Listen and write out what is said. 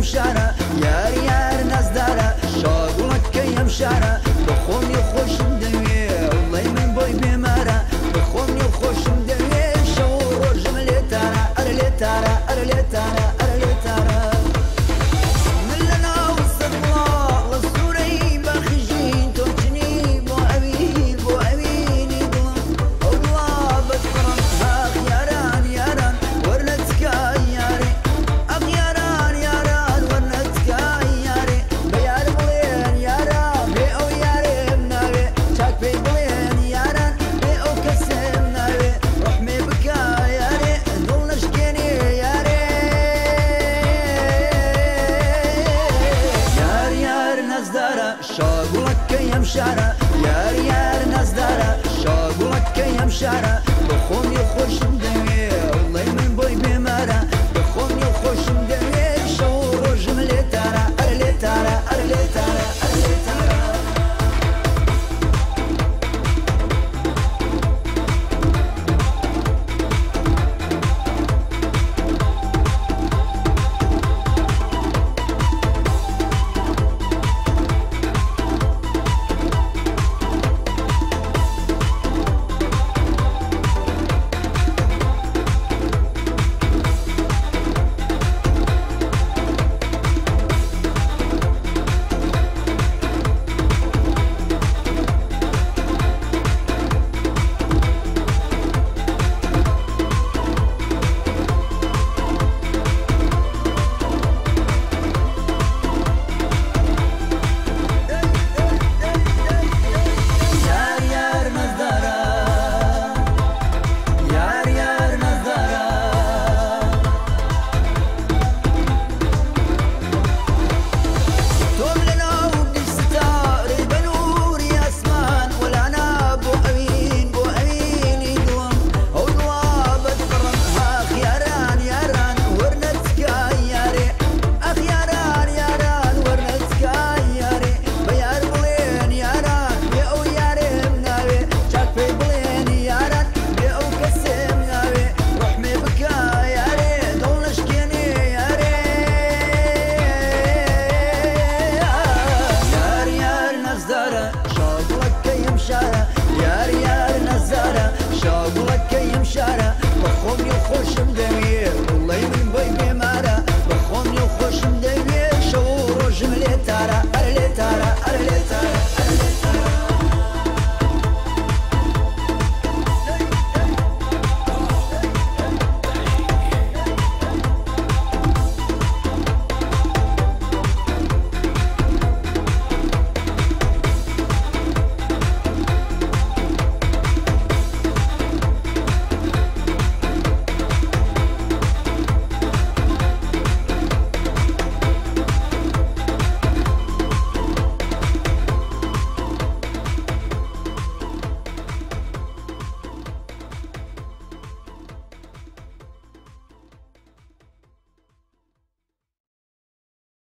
ئەم شارە، یار یار نازدارە، شاگوڵەکەی ئەم شارە. بەخۆم نیو خۆشم دەوێ، وڵی من بۆی بێمارە، بەخۆم نیو خۆشم دەوێ، شەو و ڕۆژم لێتارە، ئەرە لێتارە، ئەرە لێتارە، ئەرە لێتارە. من لە ناو سەد گوڵاڵە سوورەی باخی ژین، تۆم چنی بۆ ئەوین، بۆ ئەوینی دڵم، ئەو دڵا بەدفڕم. ئاخ یاران یاران وەرنە تکای یارێ، ئەخ یاران یاران وەرنە تکای یارێ، بە یار بڵێن یاران بێ ئەو یارێم ناوێ، چاک پێی بڵێن یاران بێ ئەو کەسێم ناوێ، ڕەحمێ بکە یارێ دڵ نەشکێنێ یارێ. یار یار نازدارە، شاگوڵەکەی ئەم شارە، یار یار نازدارە، شاگوڵەکەی ئەم شارە.